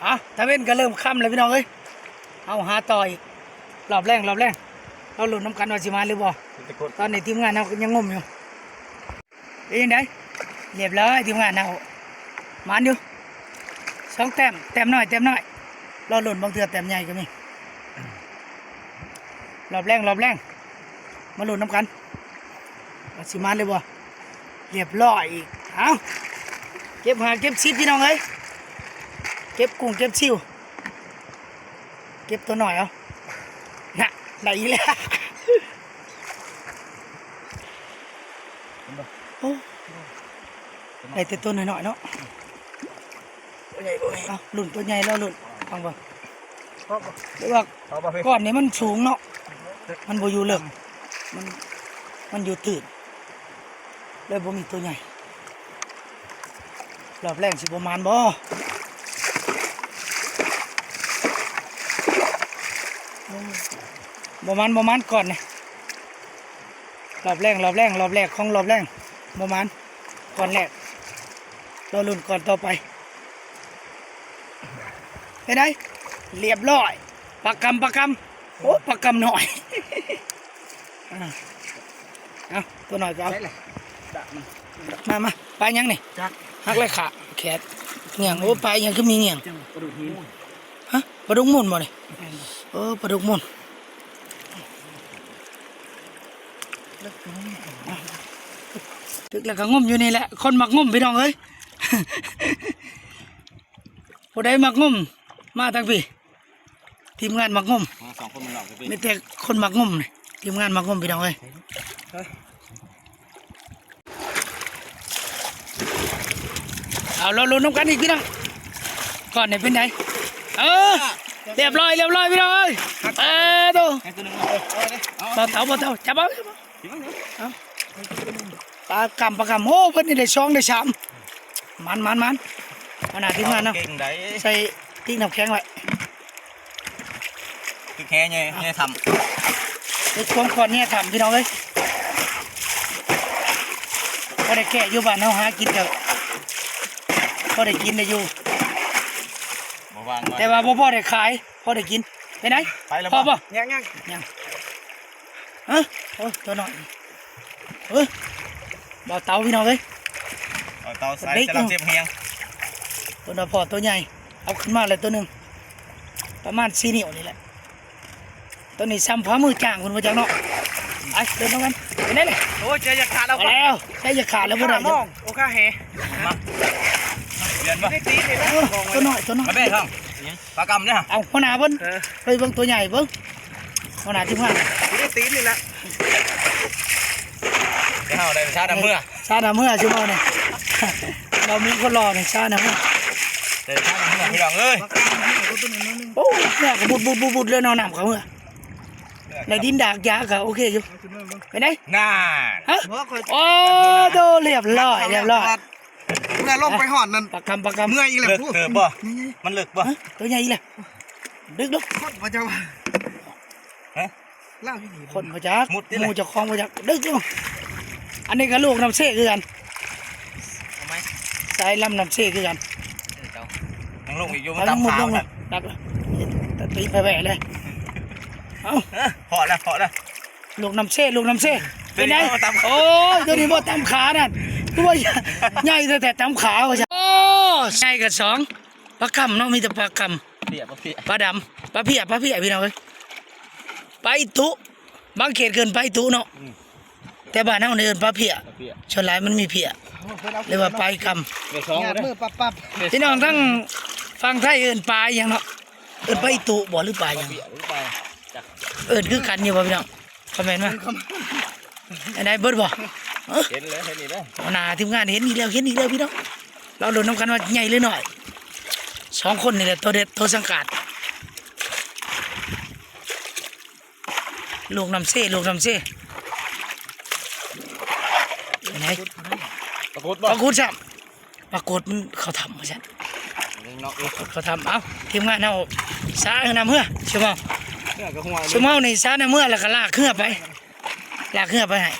ອ່ະ ຕາເວັນກໍເລີ່ມຄ່ຳແລ້ວພີ່ນ້ອງເອີຍ ເຮົາຫາຕໍ່ອີກ ລອບແລງ ລອບແລງ ເຮົາລຸ້ນນຳກັນວ່າຊິມາຫຼືບໍ່. ຕອນນີ້ທີມງານເຮົາຍັງງົມຢູ່. ເປັນຈັ່ງໃດ? ຮຽບຮ້ອຍ ທີມງານເຮົາ ໝານຢູ່ ສອງແຕ້ມ ແຕ້ມນ້ອຍ ແຕ້ມນ້ອຍ ລໍລຸ້ນ ບາງເທື່ອແຕ້ມໃຫຍ່ກໍມີ. ລອບແລງ ລອບແລງ ມາລຸ້ນນຳກັນວ່າຊິມາຫຼືບໍ່. ຮຽບຮ້ອຍອີກ ເອົ້າ ເກັບຫ້າເກັບສິບ ພີ່ນ້ອງເອີຍ ເກັບກຸ້ງເກັບຊິວ ເກັບຕົວນ້ອຍເອົາ ນະ ໄດ້ອີກແລ້ວ. ໂອ້ ໄດ້ແຕ່ຕົວນ້ອຍໆເນາະ. ເອົາ ລຸ້ນຕົວໃຫຍ່ ລໍລຸ້ນ ຟັງເບິ່ງ ເພາະວ່າກ້ອນນີ້ມັນສູງເນາະ ມັນບໍ່ຢູ່ເລິກ ມັນ ມັນຢູ່ຕື້ນ ເລີຍບໍ່ມີຕົວໃຫຍ່. ລອບແລງຊິບໍ່ໝານບໍ່? ບໍ່ໝານ ບໍ່ໝານ ກ້ອນນີ້ ລອບແລງ ລອບແລງ ລອບແລກຂອງລອບແລງ ບໍ່ໝານ ກ້ອນແລກ ລໍລຸ້ນກ້ອນຕໍ່ໄປ. ເປັນໃດ? ຮຽບຮ້ອຍ ປາກຳ ປາກຳ ໂອ້ ປາກຳນ້ອຍ. ອ່າ ເອົາ ຕົວນ້ອຍກໍເອົາ ມາ ມາ ປາຫຍັງນີ້? ຈັກ ຫັກແລ້ວຂາ ແຂນ ຫຍັງ ໂອ້ ປາຫຍັງຄືມີຫຍັງ? ປາດຸກຫີນ ຮະ ປາດຸກມູນບໍ່ນີ້? ເອີ ປາດຸກມູນ ຖືກແລ້ວກໍງົມຢູ່ນີ້ແຫຼະ ຄົນມັກງົມ ພີ່ນ້ອງເອີຍ. ຜູ້ໃດມັກງົມ ມາທາງພີ້ ທີມງານມັກງົມ ມາສອງຄົນມັນນອກ ມີແຕ່ຄົນມັກງົມນີ້ ທີມງານມັກງົມ ພີ່ນ້ອງເອີຍ. ເອົາ ລໍລຸ້ນນຳກັນອີກ ພີ່ນ້ອງ ກ້ອນນີ້ເປັນໃດ? ເອີ ຮຽບຮ້ອຍ ຮຽບຮ້ອຍ ພີ່ນ້ອງເອີຍ. ເອີ ໂຕ ໃຫ້ຕົວໜຶ່ງ ເອົາ ເອົາ ເອົາ ບໍ່ເຕົາ ບໍ່ເຕົາ ຈັບເອົາ ຈັບເອົາ ປາກຳ ປາກຳ ໂອ້ ເພິ່ນນີ້ໄດ້ສອງໄດ້ສາມ ໝານ ໝານ ໝານ ຫົວໜ້າທີມງານເນາະ ເກັ່ງໃດ ໃສ່ຕິກນ້ຳແຂງໄວ້ ຄືແຄ່ໃຫຍ່ ໃຫຍ່ຖ້ຳ ເຮັດຄວາມກ້ອນແຫຍ່ຖ້ຳ ພີ່ນ້ອງເອີຍ. ພໍໄດ້ແກ້ຢູ່ ບ້ານເຮົາຫາກິນກໍພໍໄດ້ກິນໄດ້ຢູ່ ບໍ່ວ່າງ ແຕ່ວ່າບໍ່ພໍໄດ້ຂາຍ ພໍໄດ້ກິນ. ເປັນໃດ? ພໍບໍ່? ຍັງ ຍັງ ຍັງ ຮະ ໂອ້ ຕົວນ້ອຍ ເອີ ບໍ່ເຕົາ ພີ່ນ້ອງເອີຍ ບໍ່ເຕົາ ໃສ່ ເຕັກ ສະລັບ ເຈັບແຮງ ເພິ່ນວ່າພໍຕົວໃຫຍ່ ເອົາຂຶ້ນມາແລ້ວຕົວໜຶ່ງ ປະມານສີ່ນິ້ວນີ້ແຫຼະ ຕົວນີ້ສ່ຳຝ່າມືຈ້າງເພິ່ນວ່າຈັກເນາະ. ໄປ ເດີນນຳກັນ ເປັນໃດນີ້? ໂອ້ຍ ໃຈຢາກຂາດແລ້ວ ພໍແລ້ວ ໃຈຢາກຂາດແລ້ວ ບໍ່ໄດ້ ມອງ ໂອຄາແຮ ມາ ເດືອນບໍ່? ໄດ້ຕີນນີ້ແຫຼະ ເອີ ຕົວນ້ອຍ ຕົວນ້ອຍ ມາແບະທ້ອງ ປາກຳເດ້ ເອົາ ຫົວໜ້າເພິ່ນ ເອີ ໄປເບິ່ງຕົວໃຫຍ່ເບິ່ງ ຫົວໜ້າທີມງານ ຢູ່ໃນຕີນນີ້ແຫຼະ ເຮົາໄດ້ຊາດເມືອ ຊາດເມືອຊິເວົ້ານີ້ ເຮົາມີຄົນຫຼໍ່ນີ້ ຊາດເມືອ ໄດ້ຊາດເມືອ ພີ່ນ້ອງເອີຍ. ໂອ້ ເມືອກໍບຸດໆໆໆ ເລີຍເນາະ ນ້ຳເຂົ້າເມືອ ໃນດິນດາກຢາກໍໂອເຄຢູ່ ເປັນໃດ? ນານ ຮະ ໂອ້ ໂຕ ຮຽບຮ້ອຍ ຮຽບຮ້ອຍ. ເມື່ອລົງໄປຮອດນັ້ນ ປາກຳ ປາກຳ ເມື່ອຍອີກແລ້ວ ເລິກເຕີບບໍ່? ມັນເລິກບໍ່? ຮະ ຕົວໃຫຍ່ອີກແລ້ວ ດຶກດູ ຄົນບໍ່ຈັກວ່າ ຮະ ລາວຢູ່ນີ້ ຄົນບໍ່ຈັກ ໝູ່ເຈົ້າຂອງບໍ່ຈັກ ດຶກຢູ່. ອັນນີ້ກໍລູກນ້ຳເຊຄືກັນ ເອົາໄໝ? ສາຍລຳນ້ຳເຊຄືກັນ ເອີ ເຈົ້າ ຍັງລົງອີກຢູ່ ມັນຕຳຂາວ ດັກ ຕີໄປແຫວະເລີຍ ເອົ້າ ເອີ ພໍແລ້ວ ພໍແລ້ວ. ລູກນ້ຳເຊ ລູກນ້ຳເຊ ເປັນໃດ? ໂອ້ຍ ຕົວນີ້ບໍ່ຕຳຂານັ້ນ ຕົວໃຫຍ່ແທ້ໆ ຕຳຂາວ່າຊັ້ນ. ໂອ້ ໃຫຍ່ກະສອງ ປາກຳເນາະ ມີແຕ່ປາກຳ ເພຍ ປາເພຍ ປາດຳ ປາເພຍ ປາເພຍ ພີ່ນ້ອງເອີຍ ປາອີຕຸ ບາງເຂດເອີ້ນປາອີຕຸເນາະ ອືມ ແຕ່ບ້ານເຮົານີ້ເອີ້ນປາເພຍ ປາເພຍ ສ່ວນຫຼາຍມັນມີເພຍ ຫຼືວ່າປາອີກຳ ຍາດມືປັບໆ ພີ່ນ້ອງທາງຝັ່ງໄທເອີ້ນປາອີ່ຫຍັງເນາະ? ເອີ້ນປາອີຕຸບໍ່ ຫຼືປາຫຍັງ? ເອີ້ນຄືກັນຢູ່ບໍ່ພີ່ນ້ອງ? ຄອມເມັນມາ ອັນໃດເບິດບໍ່? ເຫັນແລ້ວ ເຫັນອີກແລ້ວ ຫົວໜ້າທີມງານເຫັນອີກແລ້ວ ເຫັນອີກແລ້ວພີ່ນ້ອງ. ເຮົາລຸ້ນນຳກັນວ່າໃຫຍ່ຫຼືນ້ອຍ ສອງຄົນນີ້ແຫຼະ ໂຕເດັດໂຕສັງກາດ ລູກນ້ຳເຊ ລູກນ້ຳເຊ ອັນໃດ? ປາກົດບໍ່? ປາກົດຊ້ຳ ປາກົດມັນເຂົ້າຖ້ຳວ່າຊັ້ນ ເນາະ ປາກົດເຂົ້າຖ້ຳ. ເອົ້າ ທີມງານເຮົາ ສານ້ຳເຮືອ ຊຸມເຮົາ ເຮືອກໍຫົວ ຊຸມເຮົານີ້ສານ້ຳເຮືອ ແລ້ວກໍລາກເຮືອໄປ ລາກເຮືອໄປໃຫ້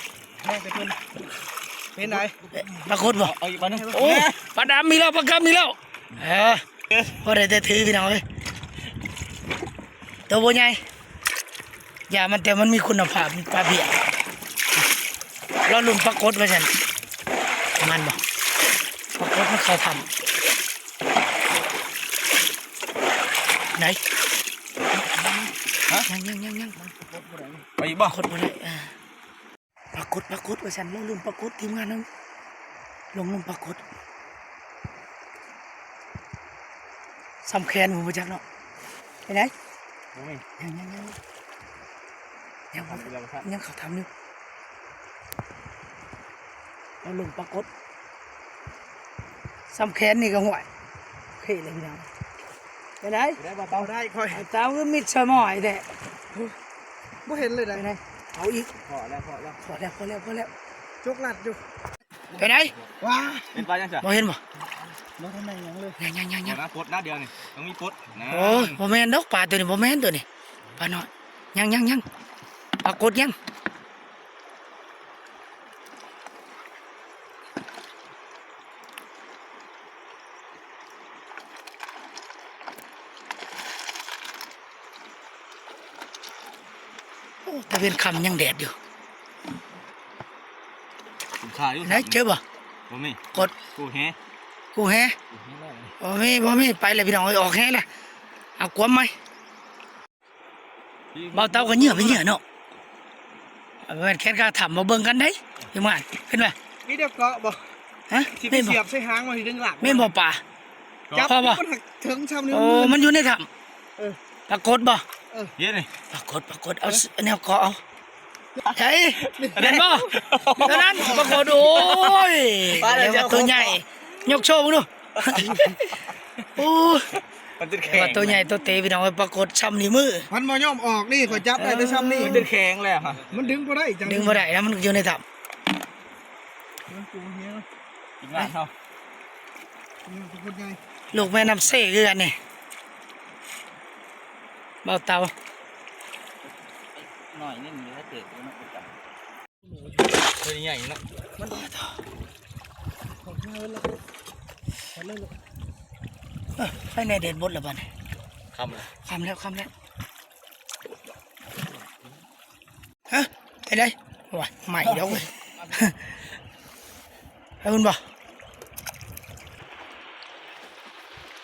ເປັນໃດ? ປາກົດບໍ່? ເອົາອີກປາໜຶ່ງ ໂອ້ ປາດຳມີແລ້ວ ປາກຳມີແລ້ວ ເອີ ພໍໄດ້ແຕ່ຖືພີ່ນ້ອງເອີຍ ໂຕບໍ່ໃຫຍ່ ຢ່າມັນ ແຕ່ມັນມີຄຸນນະພາບ ປາເພຍ ລໍລຸ້ນປາກົດວ່າຊັ້ນ ມັນບໍ່ ປາກົດມັນເຂົ້າຖ້ຳ ໄດ໋ ຮະ ຍັງໆໆໆ ໄປອີກບໍ່ ປາກົດບໍ່ໄດ້ ເອີ ປາກົດ ປາກົດວ່າຊັ້ນ ລໍລຸ້ນປາກົດ ທີມງານເຮົາ ລົງ ລົງປາກົດ ສ່ຳແຂນບໍ່ຮູ້ຈັກເນາະ ເປັນໃດ ບໍ່ມີ ຍັງ ຍັງ ຍັງ ຍັງ ຍັງເຂົ້າຖ້ຳຢູ່ ລໍລຸ້ນປາກົດ ສ່ຳແຂນນີ້ກໍຫ້ວຍ ໂອເຄເລີຍພີ່ນ້ອງ ເປັນໃດ ໄດ້ບໍ່ເຕົາ ໄດ້ຂ້ອຍ ຕາຄືມິດສະໝອຍແທ້ ບໍ່ເຫັນເລີຍ ເປັນໃດ ເອົາອີກ ພໍແລ້ວ ພໍແລ້ວ ພໍແລ້ວ ພໍແລ້ວ ຈົກລັດຢູ່ ເປັນໃດ ວ້າ ເປັນປາຫຍັງຊະ ບໍ່ເຫັນບໍ່ ບໍ່ທັນໄດ້ຫຍັງເລີຍ ຍັງ ຍັງ ຍັງ ບໍ່ນະ ປົດນະ ດຽວນີ້ຕ້ອງມີປົດນະ ໂອ້ຍ ບໍ່ແມ່ນດອກ ປາໂຕນີ້ບໍ່ແມ່ນໂຕນີ້ ປານ້ອຍ ຍັງ ຍັງ ຍັງ ປາກົດຍັງ. ໂອ້ ຕາເວັນຄ່ຳຍັງແດດຢູ່ ຄຸນຄ່າຢູ່ ໄດ້ເຈີບໍ່ ບໍ່ມີ ກົດ ກູ້ແຫ ກູ້ແຫ ບໍ່ມີ ບໍ່ມີ ໄປແລ້ວພີ່ນ້ອງເອີຍ ອອກແຫແລ້ວ ເອົາກວມໃໝ່. ບ່າວເຕົາກໍເຫຍື່ອໄປເຫຍື່ອເນາະ ແມ່ນແຂນຂາທຳມາເບິ່ງກັນໄດ໋ ທີມງານ ເຫັນບໍ່ ມີແຕ່ເກາະບໍ່ ຮະ ຊິໄປສຽບໃສ່ຫາງມັນຊິດຶງລາກ ແມ່ນບໍ່ປາ ຈັບ ພໍບໍ່ ມັນເຖິງຊ່ຳນີ້ ໂອ້ ມັນຢູ່ໃນຖ້ຳ ເອີ ປາກົດບໍ່ ເອີ ເຫັນນີ້ ປາກົດ ປາກົດ ເອົາ ເອີ ແນວເກາະເອົາ ໃສ່ ເຫັນບໍ່ ເທົ່ານັ້ນ ປາກົດ ໂອ້ຍ ປາແລ້ວ ແຕ່ວ່າໂຕໃຫຍ່ ຍົກໂຊເບິ່ງດູ ໂອ້ຍ ມັນຈົນແຂງ ແຕ່ວ່າໂຕໃຫຍ່ໂຕເຕພີ່ນ້ອງເອີຍ ປາກົດຊ່ຳນິ້ວມື ມັນບໍ່ຍອມອອກນີ້ ຂ້ອຍຈັບໄດ້ແຕ່ຊ່ຳນີ້ ມັນຈົນແຂງແລ້ວ ມັນດຶງບໍ່ໄດ້ ດຶງບໍ່ໄດ້ນະ ມັນຢູ່ໃນຖ້ຳ ມັນໂຕໃຫຍ່ ອີກງານເຮົາ ປາກົດໃຫຍ່ ລູກແມ່ນ້ຳເຊຄືກັນນີ້ ບ່າວເຕົາ ໜ້ອຍໜຶ່ງຢູ່ໃຫ້ເຕີບຢູ່ເນາະ ໂຕໃຫຍ່ເນາະ ມັນ ເອີ ໄຟແນ່ແດດບົດແລ້ວບັດນີ້ ຄ່ຳແລ້ວ ຄ່ຳແລ້ວ ຄ່ຳແລ້ວ ຮະ ເປັນໃດ ໂອ້ຍ ໄໝ້ດອກເວີຍ ເອົາ ເອົາ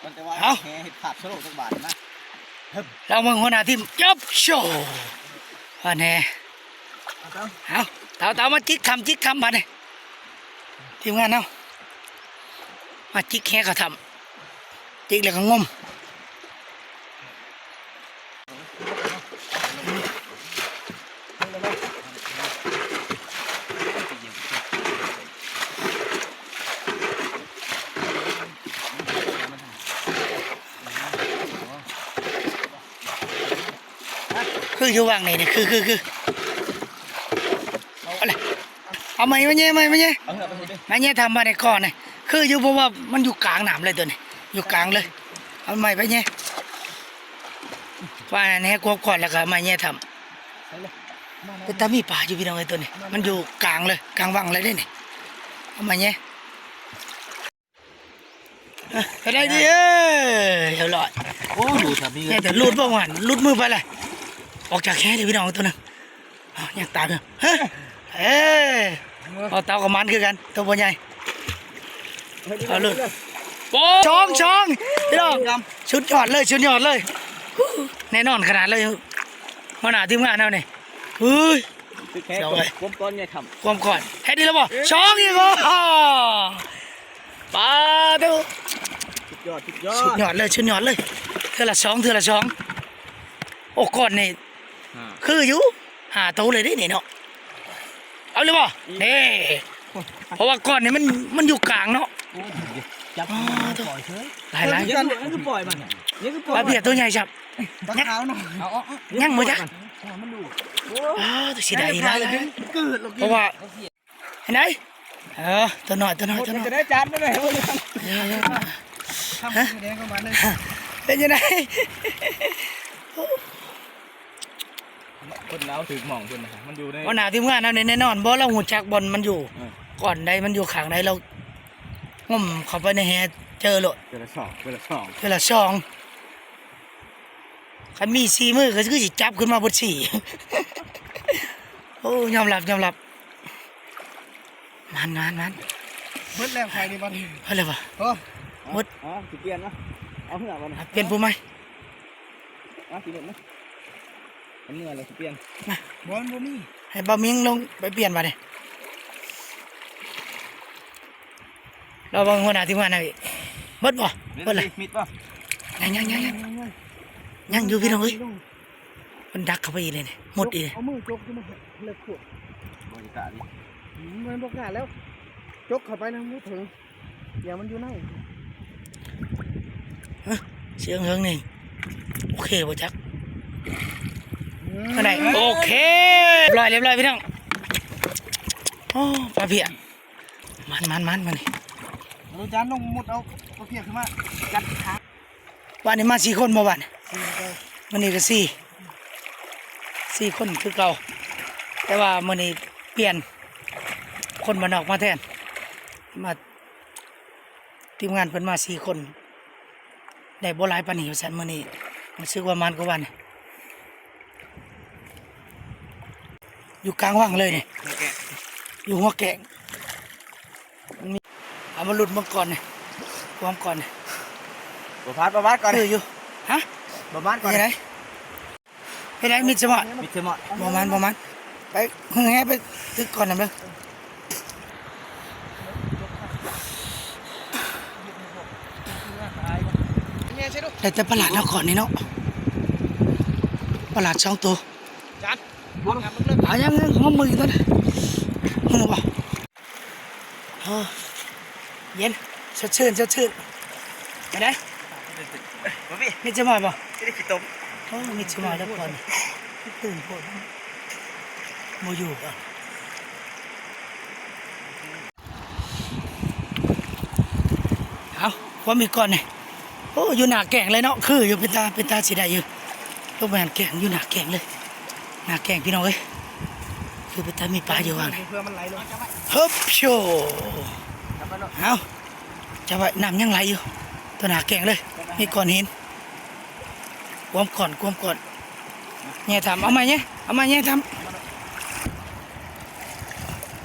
ມັນແຕ່ວ່າ ເອົາ ແຫ່ເຮັດພາບສະໂລຈັກບາດນະ ລອງເບິ່ງຫົວໜ້າທີມ ຈັບ ໂຊ ວ່າແນ່ ເອົາ ເອົາ ເອົາ ເອົາ ມາຈິກຖ້ຳ ຈິກຖ້ຳບາດນີ້ ທີມງານເຮົາ ມາຈິກແຫເຂົ້າຖ້ຳ ຈິກແລ້ວກໍງົມ ຄືຢູ່ຫວ່າງນີ້ ຄື ຄື ຄື ເອົາເລີຍ ເອົາໃໝ່ ມາແຍ່ ໃໝ່ ມາແຍ່ ມາແຍ່ຖ້ຳບາດນີ້ກ່ອນນີ້ ຄືຢູ່ ເພາະວ່າມັນຢູ່ກາງນ້ຳເລີຍໂຕນີ້ ຢູ່ກາງເລີຍ ເອົາໃໝ່ໄປແຍ່ ວ່າແນ່ ກວບກ່ອນ ແລ້ວກໍມາແຍ່ຖ້ຳ ເປັນຕາມີປາຢູ່ພີ່ນ້ອງເອີຍ ໂຕນີ້ ມັນຢູ່ກາງເລີຍ ກາງວັງເລີຍເດ້ນີ້ ເອົາມາແຍ່. ເອີ ໄດ້ດີ ເອີ ຮຽບຮ້ອຍ ໂອ້ ດູດແບບນີ້ ແຕ່ຫຼຸດບໍ່ຫວານ ຫຼຸດມືໄປແລ້ວ ອອກຈາກແຫເລີຍພີ່ນ້ອງ ໂຕໜຶ່ງ ເອົາ ຍັງຕາມຢູ່ ເອີ ເອົາ ເຕົາກັບມັນຄືກັນ ໂຕບໍ່ໃຫຍ່ ເອົາ ລຸ້ນ ໂອ້ ສອງ ສອງ ພີ່ນ້ອງ ສຸດຍອດເລີຍ ສຸດຍອດເລີຍ ແນ່ນອນຂະໜາດເລີຍ ຫົວໜ້າທີມງານເຮົານີ້ ເຮີ້ຍ ຄືແຄ່ ເອົາເລີຍ ຄວາມກ້ອນໃຫຍ່ທຳ ຄວາມກ້ອນ ເຮັດອີກແລ້ວບໍ່ ສອງອີກ ໂອ້ ປາໂທ້ ສຸດຍອດ ສຸດຍອດ ສຸດຍອດເລີຍ ສຸດຍອດເລີຍ ເທື່ອລະສອງ ເທື່ອລະສອງ ໂອ້ ກ້ອນນີ້ ອ່າ ຄືຢູ່ ຫ້າໂຕເລີຍເດ້ນີ້ເນາະ ເອົາເລີຍບໍ່ ນີ້ ເພາະວ່າກ້ອນນີ້ມັນ ມັນຢູ່ກາງເນາະ ໂອ້ ຈັບ ອໍ ໂທ້ ປ່ອຍເສີຍ ຫຼາຍໆ ນີ້ຄື ນີ້ຄືປ່ອຍມັນ ນີ້ຄືປ່ອຍ ປາເພຍໂຕໃຫຍ່ຊ້ຳ ປາຂາວເນາະ ເອົາ ເອົາ ຍັງບໍ່ຈັກ ມັນດູດ ອໍ ເສຍດາຍຫຼາຍ ເກີດ ເພາະວ່າ ເຫັນໄດ ເອີ ຕົວນ້ອຍ ຕົວນ້ອຍ ຕົວນ້ອຍ ຈະໄດ້ຈານໄປເລີຍ ເອີ ເອີ ເປັນຈັ່ງໃດ ຄົນລາວຖືກໝ່ອງເພິ່ນນະ ມັນຢູ່ໃນ ຫົວໜ້າທີມງານເຮົານີ້ແນ່ນອນ ບໍ່ ລາວຮູ້ຈັກບ່ອນມັນຢູ່ ເອີ ບ່ອນໃດ ມັນຢູ່ຂ້າງໃດ ລາວງົມເຂົ້າໄປໃນແຫ ເຈີໂລດ ເທື່ອລະສອງ ເທື່ອລະສອງ ເທື່ອລະສອງ. ຄັນມີສີ່ມືກໍຄືຊິຈັບຂຶ້ນມາເບິດສີ່. ໂອ້ ຍອມຮັບ ຍອມຮັບ. ໝານ ໝານ ໝານ. ເບິດແລ້ວໄຟນີ້ບັດນີ້ ເບິດແລ້ວບໍ່? ໂອ້ ໝົດ. ເອົາ ຊິປ່ຽນເນາະ ເອົາເຮືອບັດນີ້ ປ່ຽນຜູ້ໃໝ່. ມາຊິເບິ່ງນະ ອັນເມື່ອແລ້ວຊິປ່ຽນ ມາ ບໍ່ ມັນບໍ່ມີ. ໃຫ້ບ່າວມິງລົງໄປປ່ຽນບາດນີ້. ລອເບິ່ງຫົວໜ້າທີມງານນຳອີກ. ເບິດບໍ່? ເບິດແລ້ວ ມິດບໍ່? ຍັງ ຍັງ ຍັງ ຍັງ ຍັງຢູ່ພີ່ນ້ອງເອີຍ. ມັນດັກເຂົ້າໄປອີກເລີຍນີ້ ໝົດອີກ. ເອົາມືຈົກຢູ່ ມັນເລິກໂພດ ບໍ່ຊິກະນີ້. ອືມ ມັນບໍ່ກະແລ້ວ ຈົກເຂົ້າໄປນະ ບໍ່ເຖິງ. ຢ່າມັນຢູ່ໃນ ຮະ ສຽງເຫິງນີ້ ໂອເຄບໍ່ຈັກ. ອືມ ອັນໃດ ໂອເຄ ຮຽບຮ້ອຍ ຮຽບຮ້ອຍພີ່ນ້ອງ. ໂອ້ ປາເພຍ ມັນ ມັນ ມັນ ມັນນີ້ ອາຈານລົງມຸດເອົາປາເພຍຂຶ້ນມາຈັດຫາ. ວານນີ້ມາສີ່ຄົນບໍ່ວານ? ມື້ນີ້ກໍສີ່ ສີ່ຄົນຄືເກົ່າ ແຕ່ວ່າມື້ນີ້ປ່ຽນ ຄົນບ້ານນອກມາແທນ ມາ ທີມງານເພິ່ນມາສີ່ຄົນ ໄດ້ບໍ່ຫຼາຍປານນີ້ວ່າຊັ້ນ. ມື້ນີ້ຮູ້ສຶກວ່າໝານກວ່າວານ ຢູ່ກາງວັງເລີຍນີ້ ຢູ່ຫົວແກ້ງ. ເອົາມາລຸ້ນເບິ່ງກ່ອນນີ້ ຄວາມກ່ອນນີ້ ບໍ່ພາດ ບໍ່ພາດກ່ອນ ຄືຢູ່ ຮະ ບໍ່ພາດກ່ອນ ເຮັດໄດ ເຮັດໄດ ມິດສະໝອດ ມິດສະໝອດ ບໍ່ໝານ ບໍ່ໝານ. ໄປ ຫຶງແຮໄປຕຶກກ່ອນນຳເດີ. ໄດ້ແຕ່ປາຫຼາດເນາະ ກ່ອນນີ້ເນາະ ປາຫຼາດສອງໂຕ. ອາ ຍັງ ຍັງ ຫອມມືອີກຕົວ ຮູ້ບໍ່? ໂອ້ ເຢັນ ສົດຊື່ນ ສົດຊື່ນ. ໄປໄດ໋? ບໍ່ມີ ມີຈະມາບໍ່? ໄດ້ຂີ້ຕົມ. ໂອ້ ມີຈະມາແລ້ວກ່ອນ ຕື່ນໂພດ ບໍ່ຢູ່ບໍ່. ເອົາ ຄວາມອີກກ່ອນນີ້. ໂອ້ ຢູ່ໜ້າແກ້ງເລີຍເນາະ ຄືຢູ່ ເປັນຕາ ເປັນຕາຊິໄດ້ຢູ່. ລົງໄປຫັ້ນແກ້ງ ຢູ່ໜ້າແກ້ງເລີຍ ໜ້າແກ້ງພີ່ນ້ອງເອີຍ. ຄືເປັນຕາມີປາຢູ່ວ່າງນີ້ ເພື່ອມັນໄຫຼລົງ. ຮຶບ ໂຊ ເອົາ ຈັບໄວ້ ນ້ຳຍັງໄຫຼຢູ່ ຕໍ່ໜ້າແກ້ງເລີຍ ມີກ້ອນຫີນ. ກວມກ່ອນ ກວມກ່ອນ ແຍ່ຖາມ ເອົາໃໝ່ແຍ່ ເອົາໃໝ່ແຍ່ຖາມ.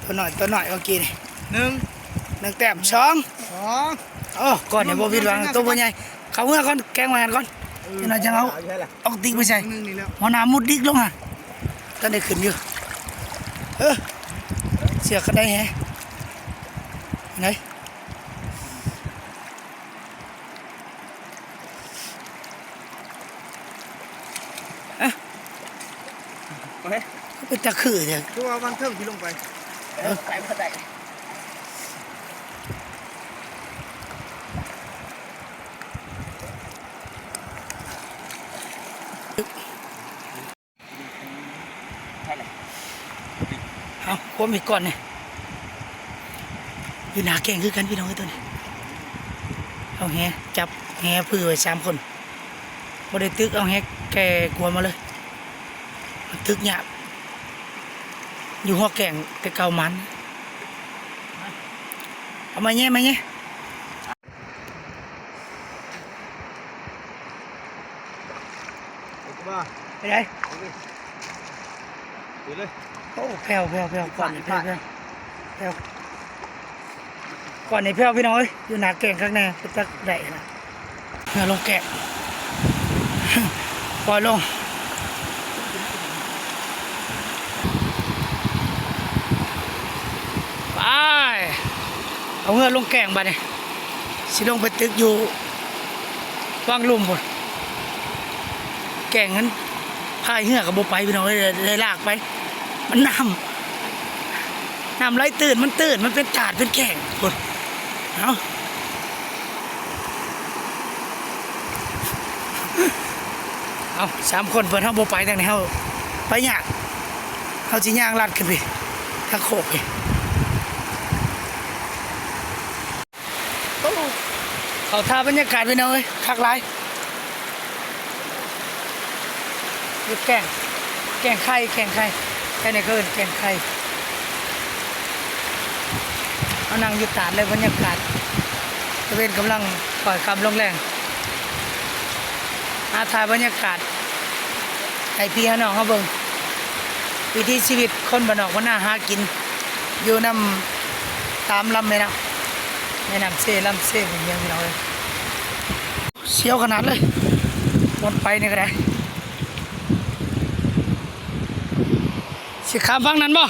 ຕົວນ້ອຍ ຕົວນ້ອຍເມື່ອກີ້ນີ້ ໜຶ່ງ ໜຶ່ງແຕ້ມ ສອງ ສອງ. ໂອ້ ກ້ອນນີ້ບໍ່ຜິດຫວັງ ໂຕບໍ່ໃຫຍ່. ເຂົ້າເມືອກ່ອນ ແກງໄວ້ຫັ້ນກ່ອນ ເອີ ຈັກໜ່ອຍຈັ່ງເອົາ ເອົາຕິກໄປໃສ່. ຫົວໜ້າມຸດດິກລົງຫັ້ນ ທັນໄດ້ຂຶ້ນຢູ່. ເອີ ເຊືອກກັນໄດ້ແຮ ໄດ້. ອະ ໂອເຄ ເປັນຕາຄືແທ້ ຄືວ່າວາງເທິງທີ່ລົງໄປ. ເອີ ໄປບໍ່ໄດ້. ເອົາ ຄວາມອີກກ່ອນນີ້ ຢູ່ໜ້າແກ້ງຄືກັນພີ່ນ້ອງເອີຍ. ໂຕນີ້ເອົາແຫຈັບ ແຫຜືໄວ້ສາມຄົນ ບໍ່ໄດ້ຕຶກ ເອົາແຫແກ່ກວມມາເລີຍ. ມັນຕຶກຍາກ ຢູ່ຫົວແກ້ງແຕ່ເກົ່າມັນ. ເອົາມາແຍ່ ມາແຍ່. ເປັນໃດ? ໂອເຄ ເອົາເລີຍ. ໂອ້ ແຜ່ວໆໆ ກ່ອນນີ້ແຜ່ວໆ ແຜ່ວ ກ່ອນນີ້ແຜ່ວ ພີ່ນ້ອງເອີຍ. ຢູ່ໜ້າແກ້ງຄັກແນ່ ເປັນຕາໄດ້ນະ. ເຮືອລົງແກ້ງ ປ່ອຍລົງ ໄປ ເອົາເຮືອລົງແກ້ງບາດນີ້ ຊິລົງໄປຕຶກຢູ່ວັງລຸ່ມພຸ້ນ. ແກ້ງມັນພາຍເຮືອກໍບໍ່ໄປ ພີ່ນ້ອງເອີຍ ໄດ້ລາກໄປ ມັນນ້ຳ ນ້ຳໄຫຼຕື້ນ ມັນຕື້ນ ມັນເປັນຕາດເປັນແກ້ງພຸ້ນ. ເອົາ ເອົາ ສາມຄົນເພິ່ນ ເຮົາບໍ່ໄປທາງນີ້ ເຮົາໄປຍາກ ເຮົາຊິຍ່າງລັດຂຶ້ນພີ້ ທາງໂຄກພີ້. ໂອ້ ເຂົ້າທ່າບັນຍາກາດພີ່ນ້ອງເອີຍ ຄັກຫຼາຍ. ຢູ່ແກ້ງ ແກ້ງໄຂ່ ແກ້ງໄຂ່ ແຖວນີ້ເຂົາເອີ້ນແກ້ງໄຂ່. ເຮົານັ່ງຢູ່ຕາດເລີຍ ບັນຍາກາດ ຕາເວັນກຳລັງຄ່ອຍຄ່ຳລົງແລງ ຫາຖ່າຍບັນຍາກາດໃຫ້ພີ່ໃຫ້ນ້ອງເຮົາເບິ່ງ ວິຖີຊີວິດຄົນບ້ານນອກບ້ານນາຫາກິນ ຢູ່ນຳຕາມລຳແມ່ນ້ຳ ແມ່ນ້ຳເຊ ລຳເຊ ພວກນີ້ພີ່ນ້ອງເອີຍ. ສຽວຂະໜາດເລີຍ ບ່ອນໄປນີ້ກໍໄດ້ ຊິຂ້າມຝັ່ງນັ້ນບໍ່?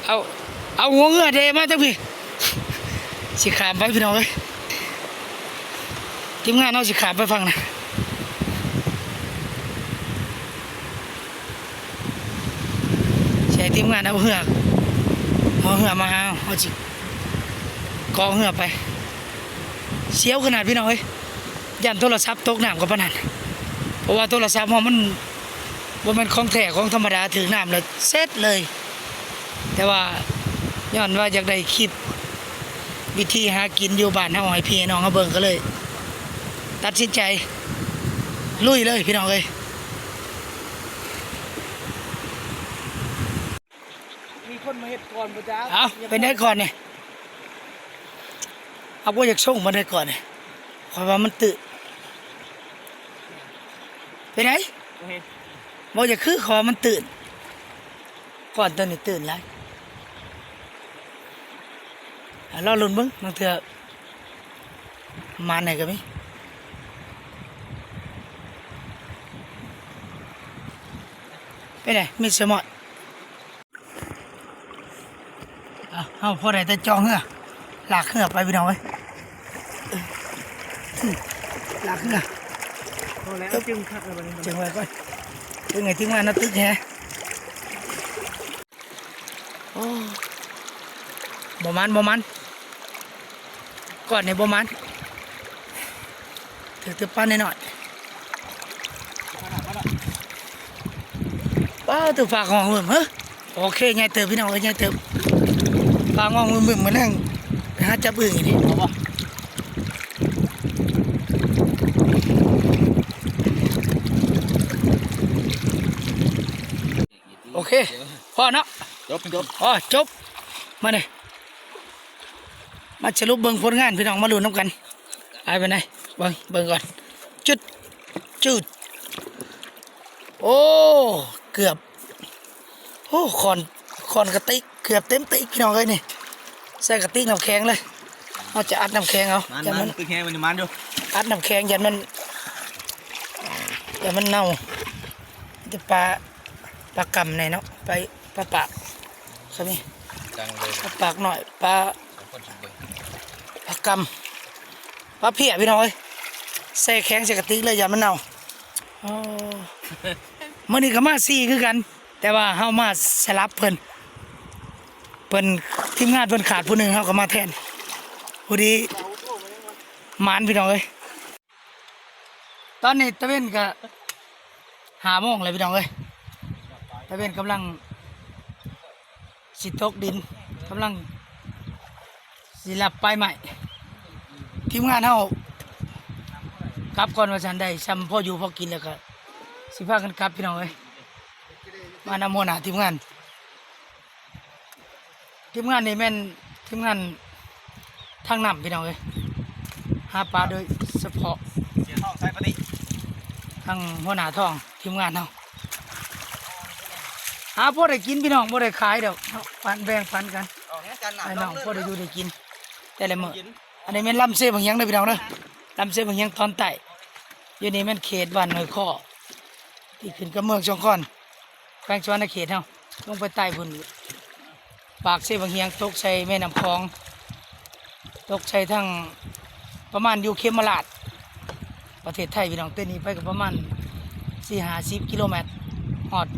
ເອົາ ເອົາຫົວເຮືອເດມາຈັ່ງພີ້ ຊິຂ້າມໄປພີ່ນ້ອງເອີຍ ທີມງານເຮົາຊິຂ້າມໄປຝັ່ງນັ້ນ ຊິໃຫ້ທີມງານເອົາເຮືອ ເອົາເຮືອມາຫາເຮົາ ເຮົາຊິເກາະເຮືອໄປ ສຽວຂະໜາດພີ່ນ້ອງເອີຍ ຢ້ານໂທລະສັບຕົກນ້ຳກໍປານນັ້ນ ເພາະວ່າໂທລະສັບເຮົາມັນ ບໍ່ແມ່ນຂອງແທ້ຂອງທຳມະດາ ຖືກນ້ຳແລ້ວເສັດເລີຍ ແຕ່ວ່າຍ້ອນວ່າຢາກໄດ້ຄລິບວິທີຫາກິນຢູ່ບ້ານເຮົາໃຫ້ພີ່ໃຫ້ນ້ອງເຮົາເບິ່ງ ກໍເລີຍຕັດສິນໃຈລຸຍເລີຍພີ່ນ້ອງເອີຍ. ມີຄົນມາເຮັດກ່ອນບໍ່ຈັກ ເອົ້າ ເປັນໄດກ່ອນນີ້ ເອົາ ບໍ່ຢາກສົ່ງມາໄດ້ກ່ອນນີ້ ຂ້ອຍວ່າມັນຕື້ນ ເປັນໄດ ບໍ່ເຫັນ ບໍ່ຢາກຄື ຂ້ອຍວ່າມັນຕື້ນ ກ່ອນໂຕນີ້ຕື້ນຫຼາຍ ອ່າ ລໍລຸ້ນເບິ່ງ ບາງເທື່ອ ມາແດ່ກໍມີ ເປັນໄດ ມີສະໝອດ ເອົາ ເຮົາພໍໄດ້ແຕ່ຈອງເຮືອ ລາກເຮືອໄປພີ່ນ້ອງເອີຍ ລາກເຮືອ ພໍແລ້ວ ຈຶ່ງຄັກແລ້ວບັດນີ້ ຈຶ່ງໄວ້ກ່ອນ ເບິ່ງໃຫ້ທີມງານເຮົາຕຶກແຮ ໂອ້ ບໍ່ໝານ ບໍ່ໝານ ກ້ອນນີ້ບໍ່ໝານ ຖືກແຕ່ປານ້ອຍໆ ວ້າວ ຖືກປາງອງຫຶມ ເຮີ ໂອເຄ ໃຫຍ່ເຕີບພີ່ນ້ອງເອີຍ ໃຫຍ່ເຕີບ ປາງອງຫຶມໆ ມື້ແລງໄປຫາຈັບອຶ່ງອີກນີ້ ເອົາບໍ່? ໂອເຄ ພໍເນາະ ຈົບ ຈົບ ພໍ ຈົບ ມານີ້ ມາສະຫຼຸບເບິ່ງຜົນງານພີ່ນ້ອງ ມາລຸ້ນນຳກັນ ໄປປານໃດ ເບິ່ງ ເບິ່ງກ່ອນ ຈຶດ ຈືດ ໂອ້ ເກືອບ ໂອ້ ຂອນ ຂອນກະຕິກ ເກືອບເຕັມຕິກພີ່ນ້ອງເອີຍນີ້ ໃສ່ກະຕິກນ້ຳແຂງເລີຍ ເຮົາຈະອັດນ້ຳແຂງເອົາ ມັນ ຢ້ານມັນ ມັນຕຶກແຮງ ມັນມັນຢູ່ ອັດນ້ຳແຂງ ຢ້ານມັນ ຢ້ານມັນເນົ່າ ຈະປາ ປາກຳແດ່ເນາະ ໄປ ປາປາກ ກໍມີ ຈັງເລີຍ ປາປາກນ້ອຍ ປາ ປາກຳ ປາເພຍພີ່ນ້ອງເອີຍ ແຊ່ແຂງໃສ່ກະຕິກເລີຍ ຢ້ານມັນເນົ່າ ໂອ້ ມື້ນີ້ກໍມາສີ່ຄືກັນ ແຕ່ວ່າເຮົາມາສະຫຼັບເພິ່ນ ເພິ່ນ ທີມງານເພິ່ນຂາດຜູ້ໜຶ່ງ ເຮົາກໍມາແທນ ພໍດີ ໝານພີ່ນ້ອງເອີຍ. ຕອນນີ້ຕາເວັນກະຫ້າໂມງແລ້ວພີ່ນ້ອງເອີຍ ຕາເວັນກຳລັງຊິຕົກດິນ ກຳລັງຊິລັບປາຍໄມ້ ທີມງານເຮົາກັບກ່ອນວ່າຊັ້ນ ໄດ້ຊ່ຳພໍຢູ່ພໍກິນແລ້ວກະຊິພາກັນກັບພີ່ນ້ອງເອີຍ ມານຳຫົວໜ້າທີມງານ. ທີມງານນີ້ແມ່ນທີມງານທາງນ້ຳພີ່ນ້ອງເອີຍ ຫາປາໂດຍສະເພາະ ເສຍທ້ອງໃສ່ປານີ້ ທາງຫົວໜ້າທ້ອງທີມງານເຮົາ ຫາພໍໄດ້ກິນພີ່ນ້ອງ ບໍ່ໄດ້ຂາຍດອກເນາະ ປັນແບ່ງປັນກັນ ອ້າຍນ້ອງພໍໄດ້ຢູ່ໄດ້ກິນແຕ່ລະມື້. ອັນນີ້ແມ່ນລຳເຊບັກຫຽງເດີພີ່ນ້ອງເດີ ລຳເຊບັກຫຽງຕອນໃຕ້ ຢູ່ນີ້ແມ່ນເຂດບ້ານຫ້ວຍຄໍ້ ທີ່ຂຶ້ນກັບເມືອງຊອງຄອນ ແຂວງສະຫວັນນະເຂດເຮົາ ລົງໄປໃຕ້ພຸ້ນ ປາກເຊບັກຫຽງ ຕົກໃສ່ແມ່ນ້ຳຂອງ ຕົກໃສ່ທາງ ປະມານຢູ່ເຂມມະລາດ ປະເທດໄທພີ່ນ້ອງ ແຕ່ນີ້ໄປກໍປະມານສີ່ຫ້າສິບກິໂລແມັດ ຮອດ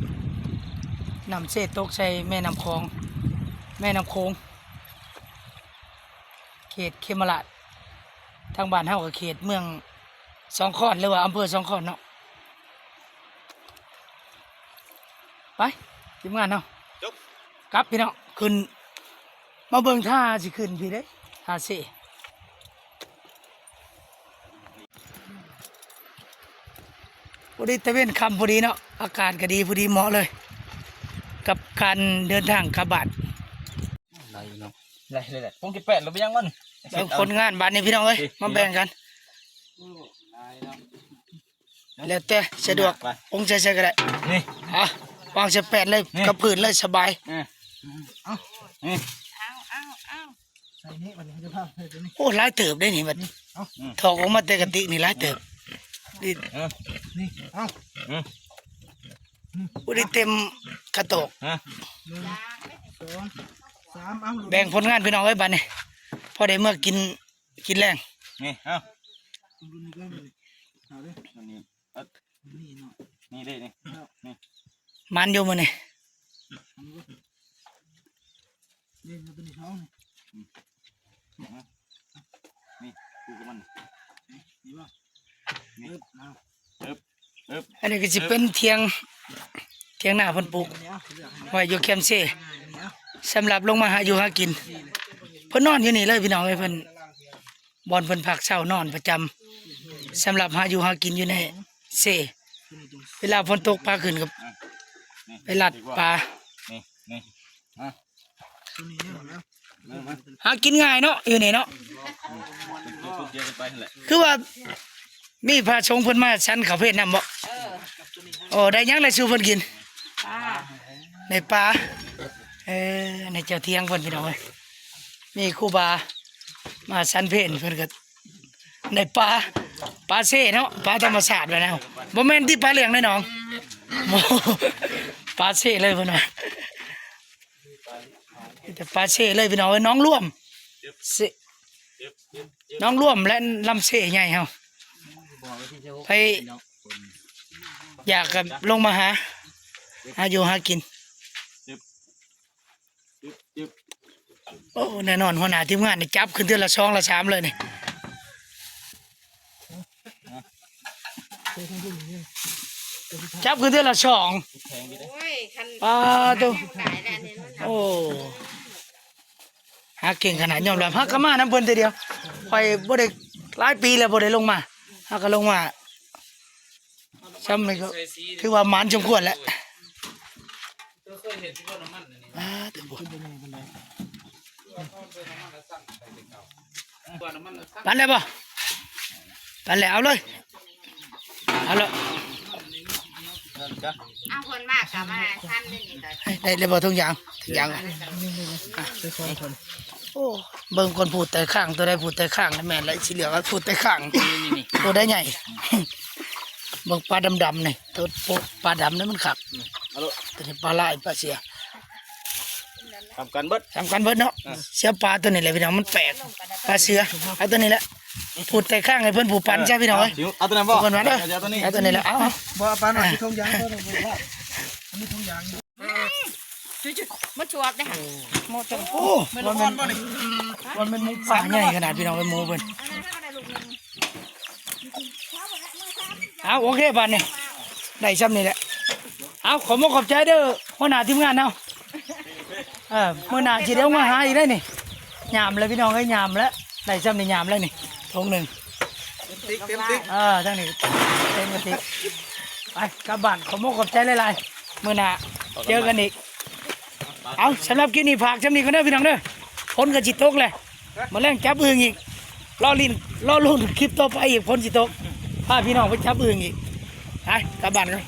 ນ້ຳເຊຕົກໃສ່ແມ່ນ້ຳຂອງ ແມ່ນ້ຳໂຂງ ເຂດເຂມມະລາດ ທາງບ້ານເຮົາກໍເຂດເມືອງຊອງຄອນ ຫຼືວ່າອຳເພີຊອງຄອນເນາະ. ໄປ ທີມງານເຮົາ ຈົບ ກັບພີ່ນ້ອງ ຂຶ້ນ ມາເບິ່ງທ່າຊິຂຶ້ນພີ້ເດ້ ທ່າເຊ ພໍດີຕາເວັນຄ່ຳພໍດີເນາະ ອາກາດກໍດີ ພໍດີເໝາະເລີຍ ກັບການເດີນທາງກັບບ້ານ. ໄດ້ເນາະ ໄດ້ ໄດ້ ໄດ້ ຜົງເຈັດແປດແລ້ວໄປຍັງມັນ ເບິ່ງຜົນງານບາດນີ້ພີ່ນ້ອງເອີຍ ມາແບ່ງກັນ ໂອ້ ຫຼາຍເນາະ ແລ້ວແຕ່ສະດວກ ໄປ ປົງໃສ່ໃສ່ກໍໄດ້ ນີ້ ເອົາ ວາງໃສ່ແປ້ນເລີຍ ນີ້ ກັບພື້ນເລີຍ ສະບາຍ ເອີ ເອົາ ນີ້ ເອົາ ເອົາ ເອົາ ໃສ່ນີ້ ບັດນີ້ເຮົາຈະພາໃສ່ຕົວນີ້ ໂອ້ ຫຼາຍເຕີບເດ້ນີ້ ບັດນີ້ ເອົາ ອືມ ຖອກອອກມາແຕ່ກະຕິນີ້ຫຼາຍເຕີບ ນີ້ ເອີ ນີ້ ເອົາ ອືມ ບໍ່ໄດ້ເຕັມກະໂຕກ ຮະ ໜຶ່ງ ສອງ ສາມ ເອົາ ແບ່ງຜົນງານພີ່ນ້ອງເອີຍ ບັດນີ້ ພໍໄດ້ເມືອກິນ ກິນແລງ ນີ້ ເອົາ ເອົາເດີ ອັນນີ້ ນີ້ເນາະ ນີ້ເດ້ນີ້ ນີ້ ມັນຢູ່ມື້ນີ້ ນີ້ຕົວນີ້ທ້ອງນີ້ ອືມ ນີ້ ຄືກັບມັນ ນີ້ບໍ່ ນີ້ ເອີບ ເອີບ ອັນນີ້ກໍຊິເປັນຖຽງ ຖຽງນາເພິ່ນປູກໄວ້ຢູ່ແຄມເຊ ສຳລັບລົງມາຫາຢູ່ຫາກິນ ເພິ່ນນອນຢູ່ນີ້ເລີຍພີ່ນ້ອງເອີຍ ເພິ່ນ ບ່ອນເພິ່ນພັກເຊົານອນປະຈຳ ສຳລັບຫາຢູ່ຫາກິນຢູ່ໃນເຊ ເວລາຝົນຕົກພາຂຶ້ນກໍໄປລັດປາ ນີ້ ນີ້ ຮະ ຫາກິນງ່າຍເນາະ ຢູ່ນີ້ເນາະ ຄືວ່າມີພະສົງເພິ່ນມາສັນເຂົ້າເພນນຳບໍ່? ເອີ ໂອ້ ໄດ້ຫຍັງລະສູ່ເພິ່ນກິນ? ປາ ໄດ້ປາ ເອີ ໃນເຈົ້າຖຽງເພິ່ນພີ່ນ້ອງເອີຍ ມີຄູບາມາສັນເພນ ເພິ່ນກໍໄດ້ປາ ປາເຊເນາະ ປາທຳມະຊາດແບບນັ້ນ ບໍ່ແມ່ນຕິ ປາລ້ຽງໃນໜອງ ປາເຊເລີຍເພິ່ນວ່າ ມີແຕ່ປາເຊເລີຍພີ່ນ້ອງເອີຍ ໜອງລວມ ເຊ ໜອງລວມ ແລະ ລຳເຊໃຫຍ່ເຮົາ ໃຜຢາກກໍລົງມາຫາ ຫາຢູ່ຫາກິນ ໂອ້ ແນ່ນອນ ຫົວໜ້າທີມງານນີ້ຈັບຂຶ້ນເທື່ອລະສອງລະສາມເລີຍນີ້ ຈັບຂຶ້ນເທື່ອລະສອງ ໂອ້ຍ ຄັນ ປາໂຕ ຕາຍແລ້ວນີ້ເນາະ ໂອ້ ຫາເກັ່ງຂະໜາດ ຍອມຮັບ ຫາກໍມານຳເພິ່ນເທື່ອດຽວ ຂ້ອຍບໍ່ໄດ້ ຫຼາຍປີແລ້ວບໍ່ໄດ້ລົງມາ ຫາກໍລົງມາ ຊ່ຳນີ້ກໍຖືວ່າໝານສົມຄວນແຫຼະ ອ່າ ປັ່ນແລ້ວບໍ່? ປັ່ນແລ້ວ ເອົາເລີຍ ເອົາເລີຍ ເອົາ ເພິ່ນມາກໍມາທັນເດ້ນີ້ກໍ ໄດ້ແລ້ວບໍ່? ທຸງຢາງ ທຸງຢາງ ອ່ະ ໂອ້ ເບິ່ງກ່ອນ ພູດໄຕ້ຄ້າງ ຕົວໃດພູດໄຕ້ຄ້າງ ແມ່ນແຫຼະ ຊິເລືອກເອົາພູດໄຕ້ຄ້າງ ນີ້ ໂຕໃດໃຫຍ່ ເບິ່ງປາດຳໆ ນີ້ ໂຕ ໂຕປາດຳນີ້ມັນຄັກ ອືມ ເອົາໂລດ ໂຕນີ້ປາລາຍ ປາເສືອ ສ່ຳກັນເບິດ ສ່ຳກັນເບິດເນາະ ອ່າ ເສືອປ່າໂຕນີ້ແຫຼະພີ່ນ້ອງ ມັນແປກ ປາເສືອ ເອົາໂຕນີ້ແຫຼະ ພູດໄຕ້ຄ້າງໃຫ້ເພິ່ນຜູ້ປັ່ນຊະພີ່ນ້ອງເອີຍ ເອົາໂຕນັ້ນບໍ່? ເອົາໂຕນີ້ແຫຼະ ເອົາ ບໍ່ ເອົາປາໜ້ອຍ ອ່າ ທີ່ທົ່ງຢາງ ອັນນີ້ທົ່ງຢາງ ຈຸໆ ມັນສວບເດ້ ໂອ້ ໂອ້ ມັນອ່ອນບໍ່ນີ້? ມັນແມ່ນໝູປ່າໃຫຍ່ຂະໜາດພີ່ນ້ອງເອີຍ ໝູເພິ່ນ ເອົາ ໂອເຄ ບາດນີ້ ໄດ້ຊ່ຳນີ້ແຫຼະ ເອົາ ຂໍບອກຂອບໃຈເດີ ຫົວໜ້າທີມງານເຮົາ ເອີ ມື້ໜ້າຊິໄດ້ລົງມາຫາອີກໄດ໋ນີ້ ຍາມແລ້ວພີ່ນ້ອງເອີຍ ຍາມແລ້ວ ໄດ້ຊ່ຳນີ້ຍາມແລ້ວນີ້ ຖົງໜຶ່ງ ເຕັມຕິກ ເຕັມຕິກ ເອີ ທາງນີ້ເຕັມກະຕິກ ໄປກັບບ້ານ ຂໍບອກຂອບໃຈຫຼາຍໆ ມື້ໜ້າເຈີກັນອີກ ເອົາ ສຳລັບຄລິບນີ້ຝາກຊ່ຳນີ້ກ່ອນເດີພີ່ນ້ອງເດີ ຝົນກໍຊິຕົກແລ້ວ ມື້ແລງຈັບອຶ່ງອີກ ລໍຫຼິ້ນ ລໍລຸ້ນຄລິບຕໍ່ໄປອີກ ຝົນຊິຕົກ ພາພີ່ນ້ອງໄປຈັບອຶ່ງອີກ ໄປກັບບ້ານກັນ